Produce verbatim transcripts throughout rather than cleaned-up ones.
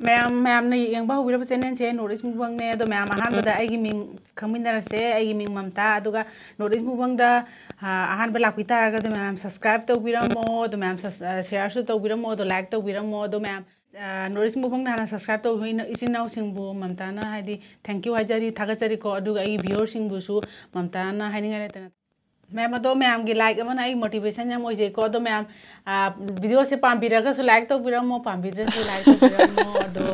ꯃꯌꯥꯝ, ꯃꯌꯥꯝꯅ ꯌꯦꯡꯕ ꯍꯧꯕꯤꯔꯕ channelꯁꯦ North East Mukbangꯅꯦ꯫ ꯑꯗꯣ ꯃꯌꯥꯝ, ꯑꯍꯥꯟꯕꯗ ꯑꯩꯒꯤ ꯃꯤꯡ ꯈꯪꯃꯤꯟꯅꯔꯁꯦ꯫ ꯑꯩꯒꯤ ꯃꯤꯡ ꯃꯝꯇꯥ꯫ ꯑꯗꯨꯒ North East Mukbangꯗ, ꯑ, ꯑꯍꯥꯟꯕ ꯂꯥꯛꯄꯤ ꯇꯥꯔꯒꯗꯤ ꯃꯌꯥꯝ subscribe ꯇꯧꯕꯤꯔꯝꯃꯣ꯫ ꯑꯗꯣ ꯃꯌꯥꯝ sus-, ꯑ, shareꯁꯨ ꯇꯧꯕꯤꯔꯝꯃꯣ꯫ ꯑꯗꯣ like ꯇꯧꯕꯤꯔꯝꯃꯣ꯫ ꯑꯗꯣ ꯃꯌꯥꯝ, ꯑ, North East Mukbangꯅ ꯍꯥꯟꯅ subscribe ꯇꯧꯕ ꯏꯆꯤꯟ ꯏꯅꯥꯎꯁꯤꯡꯕꯨ ꯃꯝꯇꯥꯅ ꯍꯥꯏꯗꯤ thank you ꯍꯥꯏꯖꯔꯤ, ꯊꯥꯒꯠꯆꯔꯤꯀꯣ꯫ ꯑꯗꯨꯒ ꯑꯩꯒꯤ viewerꯁꯤꯡꯕꯨꯁꯨ ꯃꯝꯇꯥꯅ ꯍꯥꯏꯅꯤꯡꯉꯥꯏ ꯂꯩꯇꯅ ꯃꯌꯥꯝ, ꯑꯗꯣ ꯃꯌꯥꯝꯒꯤ like ꯑꯃꯅ ꯑꯩ motivation ꯌꯥꯝ ꯑꯣꯏꯖꯩꯀꯣ꯫ ꯑꯗꯣ ꯃꯌꯥꯝ, ꯑ, videoꯁꯦ ꯄꯥꯝꯕꯤꯔꯒꯁꯨ like ꯇꯧꯕꯤꯔꯝꯃꯣ, ꯄꯥꯝꯕꯤꯗ꯭ꯔꯁꯨ like ꯇꯧꯕꯤꯔꯝꯃꯣ꯫ ꯑꯗꯣ,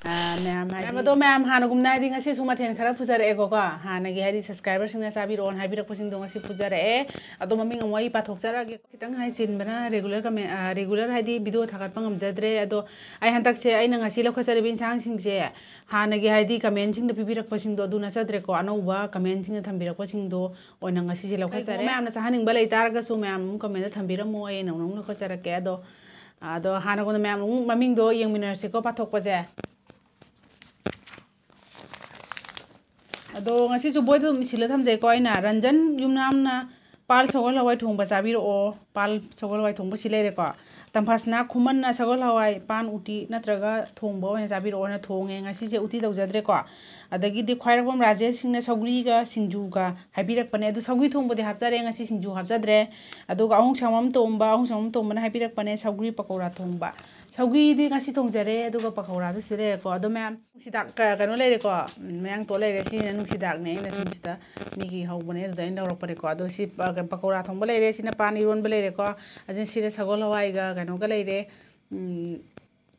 ꯑ, ꯃꯌꯥꯝ ꯍꯥꯏꯗꯤ ꯃꯌꯥꯝ, ꯑꯗꯣ ꯃꯌꯥꯝ ꯍꯥꯟꯅꯒꯨꯝꯅ ꯍꯥꯏꯗꯤ ꯉꯁꯤꯁꯨ ꯃꯊꯦꯜ ꯈꯔ ꯄꯨꯖꯔꯛꯑꯦꯀꯣꯀꯣ꯫ ꯍꯥꯟꯅꯒꯤ ꯍꯥꯏꯗꯤ subscriberꯁꯤꯡꯅ ꯆꯥꯕꯤꯔꯛꯑꯣꯅ ꯍꯥꯏꯕꯤꯔꯛꯄꯁꯤꯡꯗꯣ ꯉꯁꯤ ꯄꯨꯖꯔꯛꯑꯦ꯫ ꯑꯗꯣ ꯃꯃꯤꯡ ꯑꯃꯨꯛ ꯑꯩ ꯄꯥꯊꯣꯛꯆꯔꯛꯑꯒꯦ꯫ ꯈꯤꯇꯪ ꯍꯥꯏ ꯆꯤꯟꯕꯅ regular comment, ꯑ, regular ꯍꯥꯏꯗꯤ video ꯊꯥꯒꯠꯄ ꯉꯝꯖꯗ꯭ꯔꯦ꯫ ꯑꯗꯣ ꯑꯩ ꯍꯟꯗꯛꯁꯦ ꯑꯩꯅ ꯉꯁꯤ ꯂꯧꯈꯠꯆꯔꯤꯕ ꯏꯟꯁꯥꯡꯁꯤꯡꯁꯦ ꯍꯥꯟꯅꯒꯤ ꯍꯥꯏꯗꯤ commentꯁꯤꯡꯗ ꯄꯤꯕꯤꯔꯛꯄꯁꯤꯡꯗꯣ ꯑꯗꯨ ꯅꯠꯆꯗ꯭ꯔꯦꯀꯣ꯫ ꯑꯅꯧꯕ commentꯁꯤꯡꯅ ꯊꯝꯕꯤꯔꯛꯄꯁꯤꯡꯗꯣ ꯑꯣꯏꯅ ꯉꯁꯤꯁꯦ ꯂꯧꯈꯠꯆꯔꯦ꯫ ꯀꯩꯒꯨꯝꯕ ꯃꯌꯥꯝꯅ ꯆꯥꯍꯟꯅꯤꯡꯕ ꯂꯩꯇꯥꯔꯒꯁꯨ ꯃꯌꯥꯝ ꯑꯃꯨꯛ commentꯇ ꯊꯝꯕꯤꯔꯝꯃꯣ, ꯑꯩꯅ ꯑꯃꯨꯛ ꯂꯧꯈꯠꯆꯔꯛꯀꯦ꯫ ꯑꯗꯣ, ꯑꯗꯣ ꯍꯥꯟꯅꯒꯨꯝꯅ ꯃꯌꯥꯝ ꯑꯃꯨꯛ ꯃꯃꯤꯡꯗꯣ ꯌꯦꯡꯃꯤꯟꯅꯔꯁꯤꯀꯣ ꯄꯥꯊꯣꯛꯄꯁꯦ꯫ ꯑꯗꯣ ꯉꯁꯤꯁꯨ ꯕꯣꯏꯗ ꯑꯗꯨꯝ ꯏꯁꯤꯜꯂ ꯊꯝꯖꯩꯀꯣ ꯑꯩꯅ꯫ ꯔꯟꯖꯟ ꯌꯨꯝꯅꯥꯝꯅ ꯄꯥꯜ ꯁꯒꯣꯜ ꯍꯋꯥꯏ ꯊꯣꯡꯕ ꯆꯥꯕꯤꯔꯛꯑꯣ꯫ ꯄꯥꯜ ꯁꯒꯣꯜ ꯍꯋꯥꯏ ꯊꯣꯡꯕ ꯁꯤ ꯂꯩꯔꯦꯀꯣ꯫ ꯇꯝꯐꯥꯁꯅꯥ ꯈꯨꯃꯟꯅ ꯁꯒꯣꯜ ꯍꯋꯥꯏ ꯄꯥꯟ ꯎꯇꯤ ꯅꯠꯇ꯭ꯔꯒ ꯊꯣꯡꯕ ꯑꯣꯏꯅ ꯆꯥꯕꯤꯔꯛꯑꯣꯅ ꯊꯣꯡꯉꯦ꯫ ꯉꯁꯤꯁꯦ ꯎꯇꯤ ꯇꯧꯖꯗ꯭ꯔꯦꯀꯣ꯫ ꯑꯗꯒꯤꯗꯤ ꯈ꯭ꯋꯥꯏꯔꯥꯛꯄꯝ ꯔꯥꯖꯦꯁ ꯁꯤꯡꯅ ꯁꯧꯒ꯭ꯔꯤꯒ ꯁꯤꯡꯖꯨꯒ ꯍꯥꯏꯕꯤꯔꯛꯄꯅꯦ꯫ ꯑꯗꯨ ꯁꯧꯒ꯭ꯔꯤ ꯊꯣꯡꯕꯗꯤ ꯍꯥꯞꯆꯔꯦ, ꯉꯁꯤ ꯁꯤꯡꯖꯨ ꯍꯥꯞꯆꯗ꯭ꯔꯦ꯫ ꯑꯗꯨꯒ ꯑꯍꯨꯝꯁꯝꯕꯝ ꯇꯣꯝꯕ, ꯑꯍꯨꯝꯁꯝꯕꯝ ꯇꯣꯝꯕꯅ ꯍꯥꯏꯕꯤꯔꯛꯄꯅꯦ ꯁꯧꯒ꯭ꯔꯤ ꯄꯀꯧꯔꯥ ꯊꯣꯡꯕ꯫ ꯁꯧꯒ꯭ꯔꯤꯗꯤ ꯉꯁꯤ ꯊꯣꯡꯖꯔꯦ, ꯑꯗꯨꯒ ꯄꯀꯧꯔꯥꯗꯨ ꯁꯤ ꯂꯩꯔꯦꯀꯣ꯫ ꯑꯗꯣ ꯃꯌꯥꯝ ꯅꯨꯡꯁꯤꯗꯥꯛ, ꯀ-, ꯀꯩꯅꯣ ꯂꯩꯔꯦꯀꯣ, ꯎꯝ, ꯃꯌꯥꯡꯇꯣꯟ ꯂꯩꯔꯦ꯫ ꯁꯤꯅ ꯅꯨꯡꯁꯤꯗꯥꯛꯅꯦ, ꯑꯩꯅ ꯁꯨꯝ ꯁꯤꯗ ꯃꯤꯒꯤ ꯍꯧꯕꯅꯦ, ꯑꯗꯨꯗ ꯑꯩꯅ ꯂꯧꯔꯛꯄꯅꯦꯀꯣ꯫ ꯑꯗꯣ ꯁꯤ ꯄ-, ꯄꯀꯧꯔꯥ ꯊꯣꯡꯕ ꯂꯩꯔꯦ, ꯁꯤꯅ ꯄꯥꯟ ꯏꯔꯣꯟꯕ ꯂꯩꯔꯦꯀꯣ꯫ ꯑꯗꯨꯅ ꯁꯤꯗ ꯁꯒꯣꯜ ꯍꯋꯥꯏꯒ ꯀꯩꯅꯣꯒ ꯂꯩꯔꯦ, ꯎꯝ,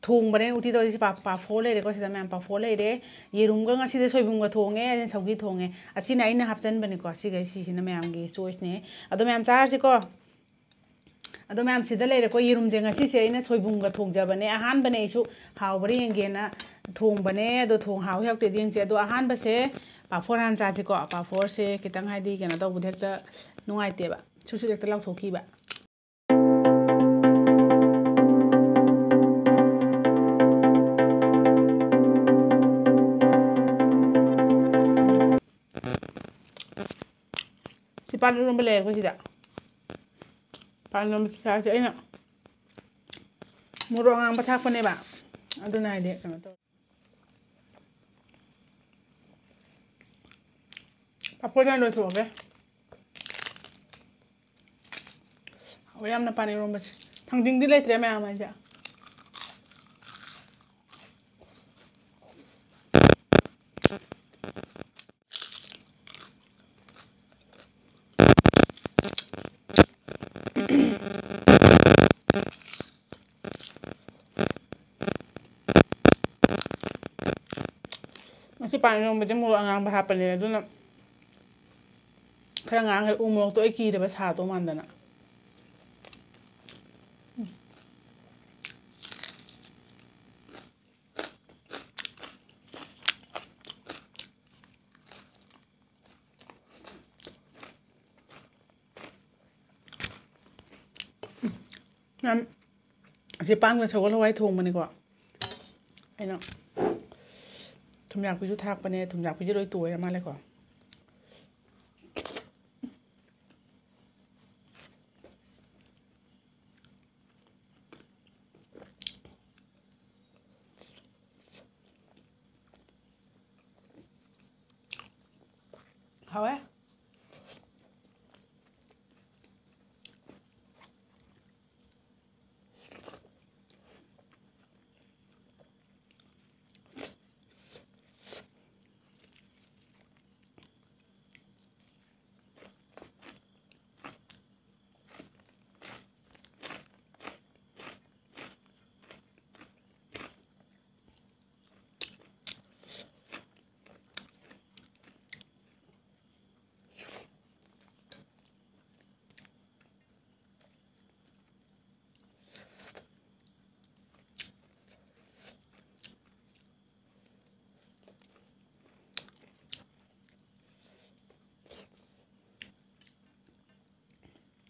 ꯊꯣꯡꯕꯅꯦ ꯎꯇꯤ ꯇꯧꯔꯤꯁꯦ꯫ ꯄꯥ-, ꯄꯥꯐꯣꯔ ꯂꯩꯔꯦꯀꯣ, ꯁꯤꯗ ꯃꯌꯥꯝ ꯄꯥꯐꯣꯔ ꯂꯩꯔꯦ꯫ ꯌꯦꯔꯨꯝꯒ ꯉꯁꯤꯗꯤ ꯁꯣꯏꯕꯨꯝꯒ ꯊꯣꯡꯉꯦ, ꯑꯗꯨꯅ ꯁꯧꯒ꯭ꯔꯤ ꯊꯣꯡꯉꯦ꯫ ꯑꯁꯤꯅ ꯑꯩꯅ ꯍꯥꯞꯆꯟꯕꯅꯤꯀꯣ, ꯁꯤꯈꯩ, ꯁꯤꯁꯤꯅ ꯃꯌꯥꯝꯒꯤ choiceꯅꯦ꯫ ꯑꯗꯣ ꯃꯌꯥꯝ ꯆꯥꯔꯁꯤꯀꯣ꯫ ꯑꯗꯣ ꯃꯌꯥꯝ ꯁꯤꯗ ꯂꯩꯔꯦꯀꯣ, ꯌꯦꯔꯨꯝꯁꯦ ꯉꯁꯤꯁꯦ ꯑꯩꯅ ꯁꯣꯏꯕꯨꯝꯒ ꯊꯣꯡꯖꯕꯅꯦ꯫ ꯑꯍꯥꯟꯕꯅꯦ ꯑꯩꯁꯨ ꯍꯥꯎꯕ꯭ꯔꯥ ꯌꯦꯡꯒꯦꯅ ꯊꯣꯡꯕꯅꯦ꯫ ꯑꯗꯣ ꯊꯣꯡ ꯍꯥꯎꯏ ꯍꯥꯎꯇꯦꯗꯤ ꯌꯦꯡꯁꯦ꯫ ꯑꯗꯣ ꯑꯍꯥꯟꯕꯁꯦ ꯄꯥꯐꯣꯔ ꯍꯥꯟꯅ ꯆꯥꯁꯤꯀꯣ꯫ ꯄꯥꯐꯣꯔꯁꯦ ꯈꯤꯇꯪ ꯍꯥꯏꯗꯤ ꯀꯩꯅꯣ ꯇꯧꯕꯗ ꯍꯦꯛꯇ ꯅꯨꯡꯉꯥꯏꯇꯦꯕ, ꯁꯨꯠ ꯁꯨꯠ ꯍꯦꯛꯇ ꯂꯥꯎꯊꯣꯛꯈꯤꯕ꯫ ꯁꯤ ꯄꯥꯟ ꯏꯔꯣꯟꯕ ꯂꯩꯔꯦꯀꯣ ꯁꯤꯗ꯫ ꯄꯥꯟ ꯏꯔꯣꯟꯕ ꯆꯥꯁꯦ꯫ ꯑꯩꯅ ꯃꯣꯔꯣꯛ ꯑꯉꯥꯡꯕ ꯊꯥꯛꯄꯅꯦꯕ꯫ ꯑꯗꯨꯅ ꯍꯥꯏꯗꯤ ꯀꯩꯅꯣ ꯇꯧ꯫ ꯄꯥꯐꯣꯔ ꯍꯥꯟꯅ ꯂꯣꯏꯊꯣꯛꯑꯒꯦ꯫ ꯍꯥꯎꯋꯦ ꯌꯥꯝꯅ ꯄꯥꯟ ꯏꯔꯣꯝꯕꯁꯦ꯫ ꯊꯥꯡꯖꯤꯡꯗꯤ ꯂꯩꯇ꯭ꯔꯦ ꯃꯌꯥꯝ ꯍꯥꯏꯁꯦ꯫ ꯉꯁꯤ ꯄꯥꯟ ꯏꯔꯣꯝꯕꯁꯦ ꯃꯣꯔꯣꯛ ꯑꯉꯥꯡꯕ ꯍꯥꯞꯄꯅꯦ, ꯑꯗꯨꯅ ꯈꯔ ꯉꯥꯡꯈ꯭ꯔꯦ꯫ ꯎ ꯃꯣꯔꯣꯛꯇꯣ ꯑꯩ ꯀꯤꯔꯕ ꯁꯥꯗꯧ ꯃꯥꯟꯗꯅ꯫ ꯌꯥꯝ, ꯑꯁꯤ ꯄꯥꯟꯒ ꯁꯒꯣꯜ ꯍꯋꯥꯏ ꯊꯣꯡꯕꯅꯤꯀꯣ꯫ ꯑꯩꯅ ꯊꯨꯝꯌꯥꯛꯄꯤꯁꯨ ꯊꯥꯛꯄꯅꯦ꯫ ꯊꯨꯝꯌꯥꯛꯄꯤꯁꯦ ꯂꯣꯏ ꯇꯣꯏꯔ ꯃꯥꯜꯂꯦꯀꯣ꯫ ꯍꯥꯎꯋꯦ꯫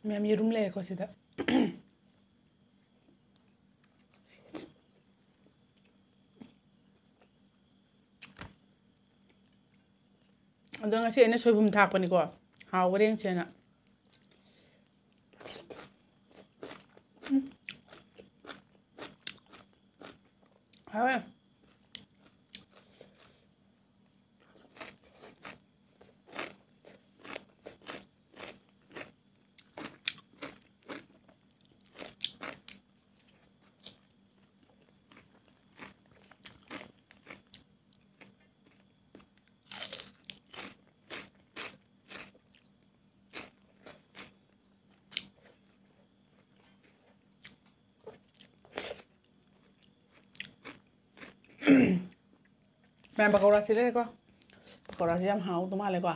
ꯃꯌꯥꯝ ꯌꯦꯔꯨꯝ ꯂꯩꯔꯦꯀꯣ ꯁꯤꯗ꯫ ꯑꯗꯣ ꯉꯁꯤ ꯑꯩꯅ ꯁꯣꯏꯕꯨꯝ ꯊꯥꯛꯄꯅꯤꯀꯣ, ꯍꯥꯎꯕ꯭ꯔꯥ ꯌꯦꯡꯁꯦꯅ꯫ ꯎꯝ꯫ ꯃꯌꯥꯝ ꯄꯀꯧꯔꯥꯁꯤ ꯂꯩꯔꯦꯀꯣ꯫ ꯄꯀꯧꯔꯥꯁꯤ ꯌꯥꯝ ꯍꯥꯎꯗꯧ ꯃꯥꯜꯂꯦꯀꯣ꯫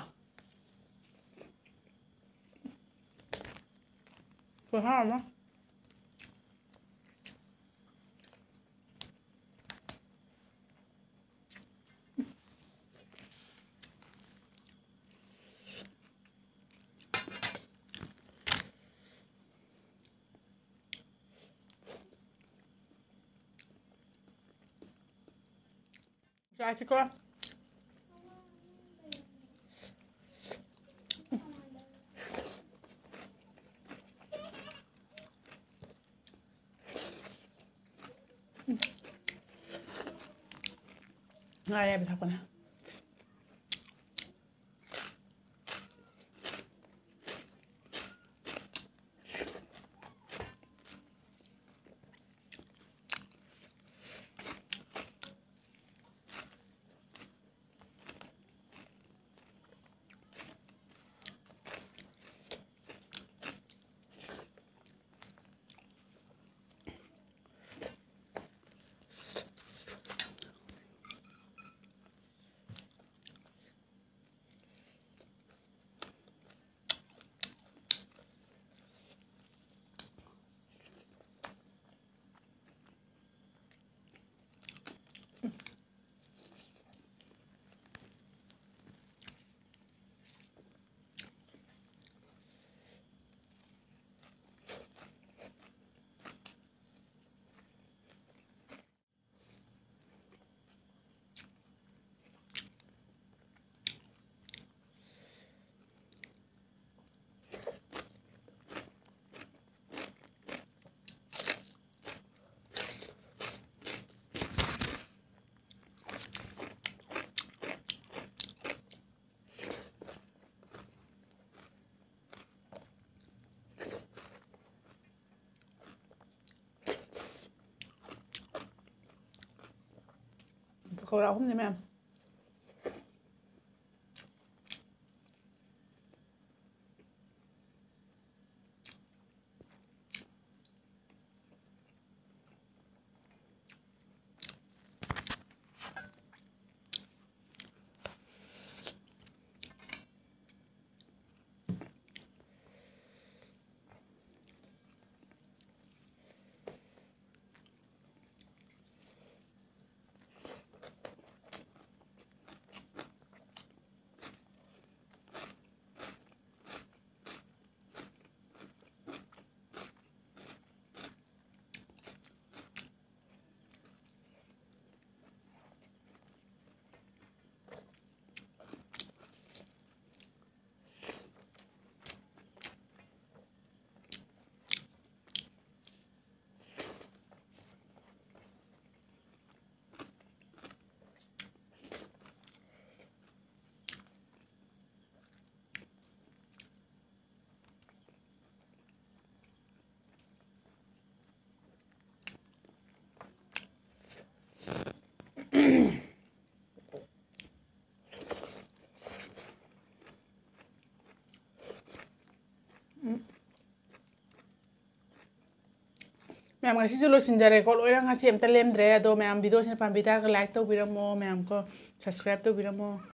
ꯈꯨꯍꯥꯎ ꯑꯃ꯫ ꯆꯥꯁꯤꯀꯣ꯫ ꯉꯥ ꯑꯌꯥꯏꯕ ꯊꯥꯛꯄꯅꯦ꯫ ꯄꯀꯧꯔꯥ ꯑꯍꯨꯝꯅꯦ ꯃꯌꯥꯝ꯫ ꯃꯌꯥꯝ, ꯉꯁꯤꯁꯨ ꯂꯣꯏꯁꯤꯟꯖꯔꯦꯀꯣ, ꯂꯣꯏꯅ ꯉꯁꯤ ꯑꯝꯇ ꯂꯦꯝꯗ꯭ꯔꯦ꯫ ꯑꯗꯣ ꯃꯌꯥꯝ, ꯚꯤꯗꯤꯑꯣꯁꯤꯅ ꯄꯥꯝꯕꯤ ꯇꯥꯔꯒ ꯂꯥꯏꯛ ꯇꯧꯕꯤꯔꯝꯃꯣ ꯃꯌꯥꯝ ꯀꯣ, ꯁꯕꯁꯀ꯭ꯔꯥꯏꯕ ꯇꯧꯕꯤꯔꯝꯃꯣ꯫